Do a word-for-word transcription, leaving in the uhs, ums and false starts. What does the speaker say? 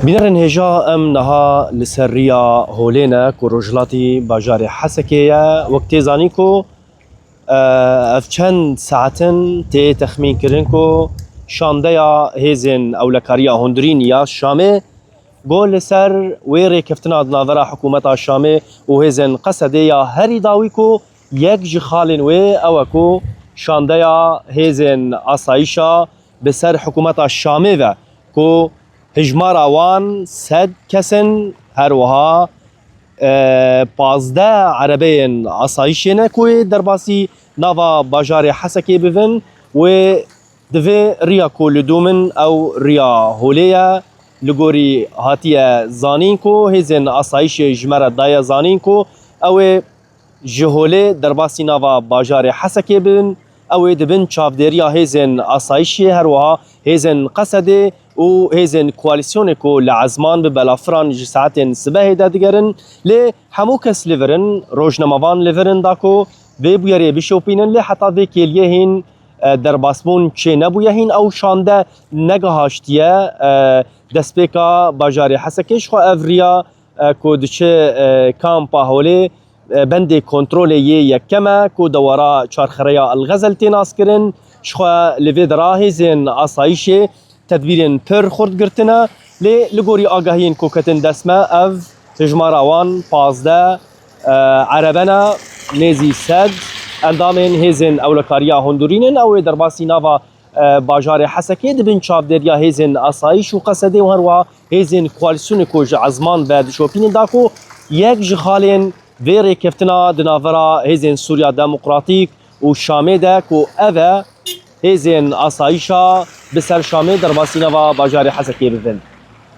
Bînerên hêja, em niha li ser riya holê ne ku rojhilatî bajarê Hesekê ye. Wek tê zanîn ku, e, ev çend saet in tê texmîn kirin ku şandeya hêzên ewlekariya hundirîn ya Şamê ku li ser wê rêkeftina di navbera hikûmeta Şamê û hêzên Qesedê ya herî dawî ku yek ji xalên wê ew e ku şandeya hêzên asayîşa bi ser hikûmeta Şamê ve ku hijmara wan sed kes in, her wiha, e, pazdeh erebeyên asayîşê ne ku yê derbasî nava bajarê Hesekê bibin, wê divê riya ku li dû min ew riya holê ye. Li gorî hatiye zanîn ku hêzên asayîşê ji me re daye zanîn ku ew ê ji holê derbasî nava bajarê Hesekê bin, ew ê di bin çavdêriya hêzên asayîşê, her wiha hêzên Qesedê û hêzên koalîsyonê ku li Ezman bi belafiran ji saetên sibehê de digerin. Lê hemû kes li vir in, rojnamevan li vir in da ku vê bûyerê bişopînin, lê heta vê kêliyê hîn, e, derbasbûn çê nebûye, hîn ew şande negihaştiye, e, destpêka bajarê Hesekê. Jixwe ev riya, e, ku diçe, e, kampa holê, e, bendê kontrolê yê yekem e ku dewara çarxereya El Xezel tê naskirin. Jixwe li vê dera hêzên asayîşê tedbîrên pir xurt girtine, lê li gorî agahiyên ku ketin dest me, ev hijmara wan pazdeh, e, erebe ne, nêzî sed endamên hêzên ewlekariya hundirîn in. Ew ê derbasî nava, e, bajarê Hesekê di bin çavdêriya hêzên asayîş û Qesedê û her wiha hêzên koalîsyonê ku ji Ezman ve dişopînin da ku yek ji xalên vê rêkeftina di navbera hêzên Sûriya Demokratîk û Şamê de ku ev e, hêzên asayîşa bi ser Şamê derbasî nava bajarê Hesekê bibin.